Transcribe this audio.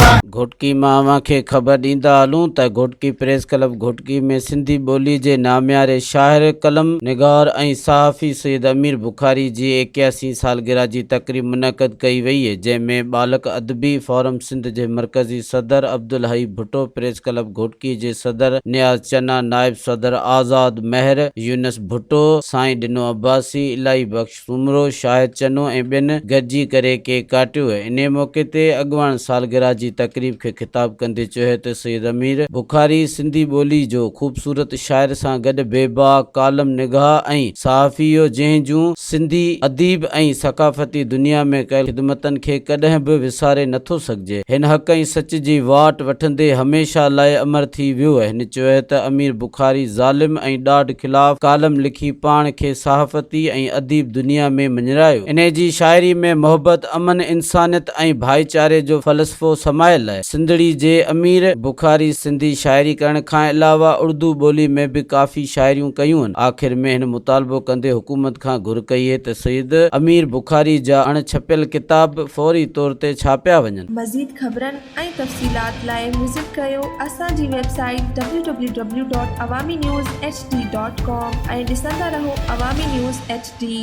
گهوٽڪي مان اوهان کي خبر ڏيندا هلون ته گهوٽڪي پريس ڪلب گهوٽڪي ۾ سنڌي ٻولي جي نامياري شاعر، قلم نگار ۽ صحافي سيد امير بخاري جي ايڪياسين سالگرهه جي تقريب منعقد ڪئي وئي جنهن ۾ ٻالڪ ادبي فورم سنڌ جي مرڪزي صدر عبدالحئي ڀٽو، پريس ڪلب گهوٽڪي جي صدر نياز چنا، نائب صدر آزاد مهر، يونس ڀٽو، سائين ڏنو عباسي، الاهي بخش سومرو، شاهد چنو ۽ ٻين گڏجي ڪري ڪيڪ ڪاٽيو. انهي موقعي تي اڳواڻ سالگرهه جي تقريب کي خطاب ڪندي چيو ته سيد امير بخاري سنڌي ٻولي جو خوبصورت شاعر سان گڏ بيباڪ ڪالم نگاهه ۽ صحافي هو جنهن جون سنڌي اديب ۽ ثقافتي دنيا ۾ ڪيل خدمتن کي ڪڏهن به وساري نٿو سگهجي. هن حق ۽ سچ جي واٽ وٺندي هميشه لاء امر ٿي ويو. هن چيو ته امير بخاري ظالم ۽ ڏاڍ خلاف ڪالم لکي پاڻ کي صحافتي ۽ اديب دنيا ۾ مڃرايو. انهي جي شاعري ۾ محبت، امن، انسانيت ۽ ڀائيچاري جو فلسفو سمايل آهي. سنڌڙي جي امير بخاري سنڌي شاعري ڪرڻ کان علاوه اڙدو ٻولي ۾ به ڪافي شاعريون ڪيون آهن. آخر ۾ هن مطالبو ڪندي حڪومت کان گهر ڪئي اهي ته سيد امير بخاري جا اڻ ڇپيل ڪتاب فوري طور تي ڇاپيا وڃن. مزيد خبرن ۽ تفصيلات لاء وزٽ ڪريو اسان جي website W W W dot Awami news H D dot com ۽ ڏسندا رهو عوامي نيوز ايڇ ڊي.